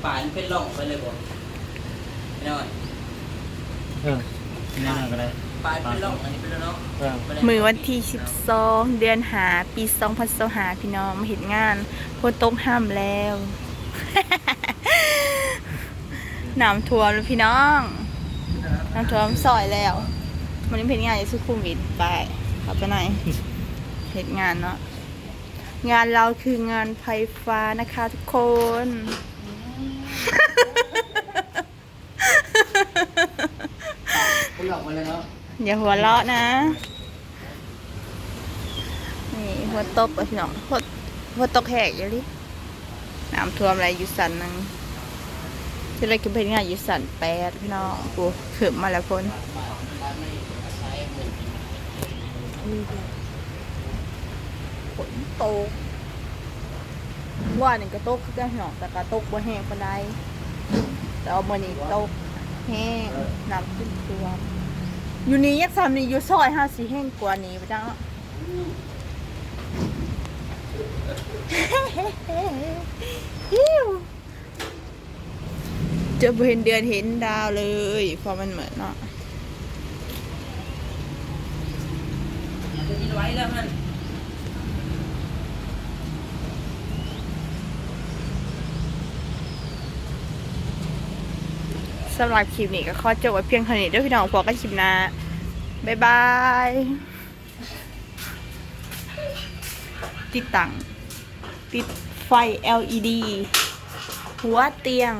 ປາຍມັນເປັນຮ່ອງໄປເລີຍບໍ່? ນ້ອຍ ເອີ ແນວນັ້ນກໍໄດ້ ປາຍເປັນຮ່ອງອັນນີ້ໄປແລ້ວເນາະ. ເອີ ມື້ວັນທີສິບສອງ ເດືອນຫ້າ ປີສອງພັນຊາວຫ້າ ພີ່ນ້ອງ ມາເຮັດງານ ຝົນຕົກຫ້ຳແລ້ວ ນ້ຳຖ້ວມແລ້ວພີ່ນ້ອງ ນ້ຳຖ້ວມຊອຍແລ້ວ. ມື້ນີ້ເຮັດງານຢູ່ສຸຂຸມວິດ ໄປ ເຂົ້າໄປໃນ ເຮັດງານເນາະ. ງານເຮົາຄືງານໄຟຟ້ານະຄະທຸກຄົນ. ຫົວເລາະມາແລ້ວເນາະ ຢ່າຫົວເລາະນະ. ນີ້ຝົນຕົກແລ້ວພີ່ນ້ອງ ຝົນ ຝົນຕົກແຮງອີ່ຫຼີ. ນ້ຳຖ້ວມແລ້ວຢູ່ຊັ້ນໜຶ່ງ ຊິໄດ້ຂຶ້ນໄປເຮັດງານຢູ່ຊັ້ນແປດພີ່ນ້ອງ. ໂອ້ ຂຶ້ນມາແລ້ວຝົນ ຝົນຕົກ. ວານນີ້ກໍຕົກຄືກັນພີ່ນ້ອງ ແຕ່ກໍຕົກບໍ່ແຮງປານໃດ ແຕ່ວ່າມື້ນີ້ຕົກແຮງ ນ້ຳຂຶ້ນຖ້ວມ. ຢູ່ນີ້ຍັງສ່ຳນີ້ ຢູ່ຊອຍເຮົາຊິແຮງກວ່ານີ້ບໍ່ຈັກເນາະ. ຈະບໍ່ເຫັນເດືອນເຫັນດາວເລີຍ ເພາະມັນມືດເນາະ. ສຳລັບຄລິບນີ້ກໍຂໍຈົບໄວ້ພຽງເທົ່ານີ້ເດີ້ພີ່ນ້ອງ ພົບກັນຄລິບໜ້າ ບາຍບາຍ. ຕິດຕັ້ງ ຕິດໄຟ ແອລອີດີ ຫົວຕຽງ.